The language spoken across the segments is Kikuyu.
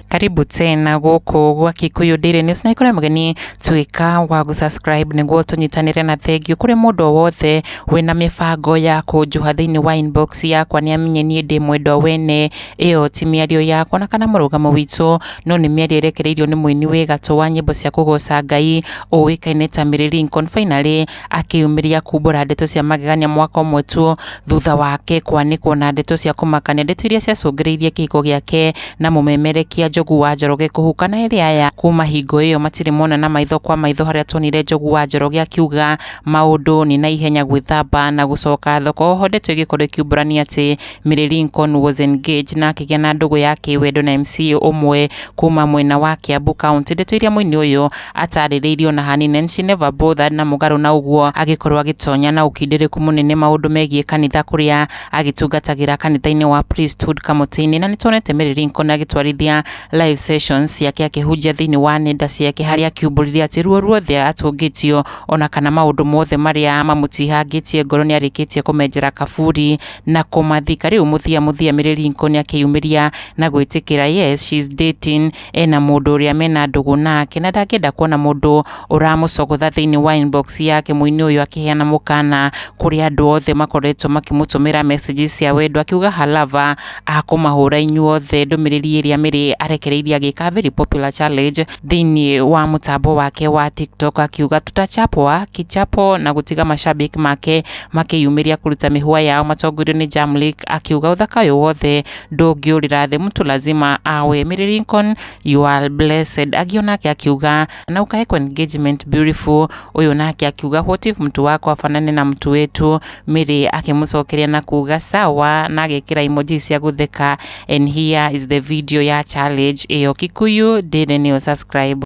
Karibu tena gũkũ gwa Kikuyu Daily News, na ikũrĩ mũgeni, tuĩka wa gũsubscribe nĩguo tũnyitanĩre. Na thengiũ kũrĩ mũndũ o wothe wĩna mĩbango ya kũnjoha thĩinĩ wa inbox yakwa, nĩ amenye niĩ ndĩ mwendwa wene. Ĩyo ti mĩario yakwa na kana mũrũgamo witũ, no nĩ mĩario ĩrekereirio nĩ mũini wĩ gatũ wa nyĩmbo cia kũgoca Ngai ũĩkaine ta Mary Lincoln. Finally akĩyumĩria kumbũra ndeto cia magegania mwaka ũmwe tu thutha wake kwanĩkwo na ndeto cia kũmakania, ndeto iria ciacũngĩrĩirie kĩhiko gĩake na mũmemerekia Njogu wa Njoroge kũhuka. Na ĩrĩa aya kuma hingo ĩyo matirĩ monana maitho kwa maitho, harĩa tuonire Njogu wa Njoroge akiuga maũndũ nĩ na ihenya gwĩthamba na gũcoka thoko. Oho ndeto ĩgĩkorwo ĩkiumbũrania atĩ Mary Lincoln was engaged na akĩgĩa na ndũgũ ya kĩwendo na MC ũmwe kuma mwena wa Kiambu County, ndeto iria mũini ũyũ atarĩrĩirio na hanini, and she never bothered. Na mũgarũ na ũguo, agĩkorwo agĩtonya na ũkindĩrĩku mũnene maũndũ megiĩ kanitha, kũrĩa agĩtungatagĩra kanitha-inĩ wa Priesthood Kamũtĩ-inĩ. Na nĩtuonete Mary Lincoln agĩtwarithia live sessions ciake akĩhunjia thĩinĩ wa nenda ciake, harĩa akiumbũrire atĩ ruo ruothe atũngĩtio ona kana maũndũ mothe marĩa mamũtihangĩtie ngoro nĩ arĩkĩtie kũmenjera kaburi na kũmathika. Rĩu mũthia mũthia Mary Lincoln akĩyumĩria na gwĩtĩkĩra yes, she's dating, ena mũndũ ũrĩa mena ndũgũ nake, na ndangĩenda kuona mũndũ ũramũcogotha thĩinĩ wa inbox yake. Mũini ũyũ akĩheana mũkana kũrĩ andũ othe makoretwo makĩmũtũmĩra messages cia wendo, akiuga halava akũmahũra inyuothe. Ndũmĩrĩri ĩrĩa Mary arekereirie agĩka very popular challenge thĩinĩ wa mũtambo wake wa TikTok, akiuga tutachapwa kichapo, na gũtiga mashabiki make makĩyumĩria kũruta mĩhũa yao matongorio nĩ Jamlik, akiuga ũthaka ũyũ wothe ndũngĩũrĩra thĩ, mtu lazima awe. Mary Lincoln, you are blessed. Angĩ onake akiuga na ukaekwa engagement beautiful. Ũyũ nake akiuga, "What if mtu wako afanane na mtu wetu?" Mary akĩmũcokeria na kuga sawa, na agĩkĩra emoji cia gũtheka. And here is the video ya challenge ĩyo. Kikuyu Daily News, subscribe.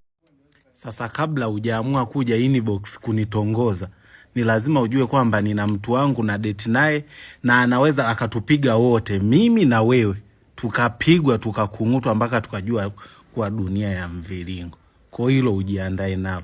Sasa kabla hujaamua kuja inbox kunitongoza, ni lazima ujue kwamba nina mtu wangu na date naye, na anaweza akatupiga wote, mimi na wewe, tukapigwa tukakung'utwa mpaka tukajua kuwa dunia ya mviringo. Kwa hilo ujiandae nalo.